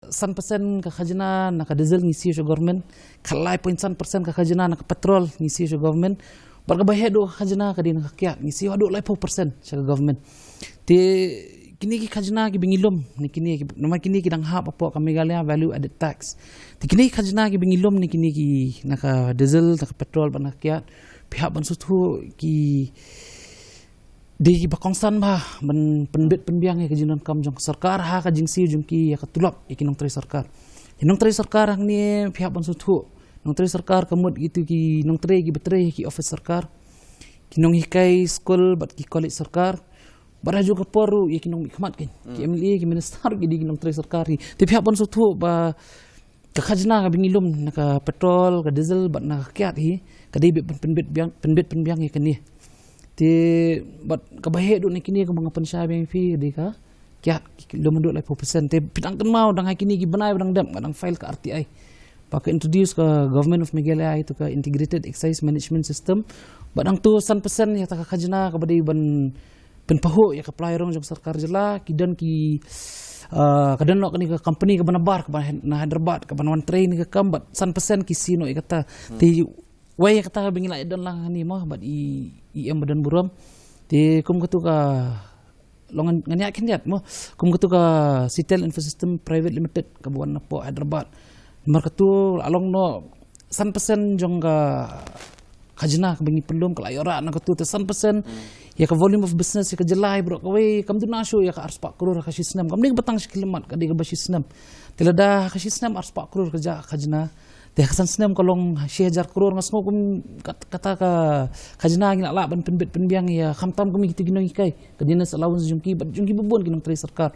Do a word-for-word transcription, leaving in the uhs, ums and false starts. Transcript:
san percent ka khajna na ka diesel ngi siew sha government, ka lai point san percent ka khajna na ka petrol ngi siew sha government, bad kaba heh duh ka khajna ka dei na ka kiad, ngi siew haduh laiphew percent sha ka government. Te kine ki khajna kiba ngi lum ne kine ki, namar kine ki dang hap hapoh ka Meghalaya Value Added Tax. Te kine ki khajna kiba ngi lum ne kine ki, na ka diesel, na ka petrol bad na ka kiad, phi hap ban sngewthuh ki dei kiba kongsan bha ban pynbit pynbiang ïa ka jingdonkam jong ka sorkar ha ka jingsiew jong ki ïa ka tulop ïa ki nongtrei sorkar. Ki nongtrei sorkar hangne phi hap ban sngewthuh, nongtrei sorkar ka mut kito ki nongtrei kiba trei ha ki office sorkar, ki nonghikai skul bad ki college sorkar, bad ha kajuh ka por ruh ïa ki nongmihkhmat, ki MLA, ki minister, ki dei ki nongtrei sorkar hi. Te phi hap ban sngewthuh ba ka khajna kaba ngi lum na ka petrol, ka diesel bad na ka kiad hi, ka dei beit ban pynbit biang, pynbit pynbiang ïa kane. Te bad kaba heh duh na kine kaba nga pynshai biang ïa phi ka dei ka kiad, ki lum haduh laiphew percent. Te phi dang kynmaw dang ha kine ki bnai ba dang dep nga dang file ka RTI ba ka introduce ka Government of Meghalaya ïa kata ka Integrated Excise Management System. Bad hangto san percent ïa kata ka khajna kaba dei ban pynpahuh ïa ka pla ïa rong jong sorkar jylla, ki don ki, ah, ka don noh kane ka company kaba nabar kaba na Hyderabad kaba wan trei kane ka kam, bad san percent ki siew noh ïa kata. Te wei ïa kata ba ngi la ïa don lang hangne mo bad i, i em ba don burom. Te kum katu ka long ngan, ngan ïa khyndiat mo, kum katu ka Citel Infosystem Private Limited kaba wan napoh Hyderabad. Namar katu la long noh san percent jong ka khajna kaba ngi pynlum ka la ïoh rah na katu. Te san percent ïa ka volume of business ïa ka jylla baroh kawei kam duna shuh ïa ka arspah klur ha ka shi snem. Kam dei kaba tang shi khyllipmat, ka dei kaba shi snem. Te lada ha ka shi snem arspah klur ka jah khajna, te ha ka san snem ka long shi hajar klur. Nga sngew kum kat-, kata ka khajna ngi lah lah ban pynbit pynbiang ïa, khamtam kum ïa kito ki nonghikai, ka dearness allowance jong ki bad jong kiba bun ki nongtrei sorkar.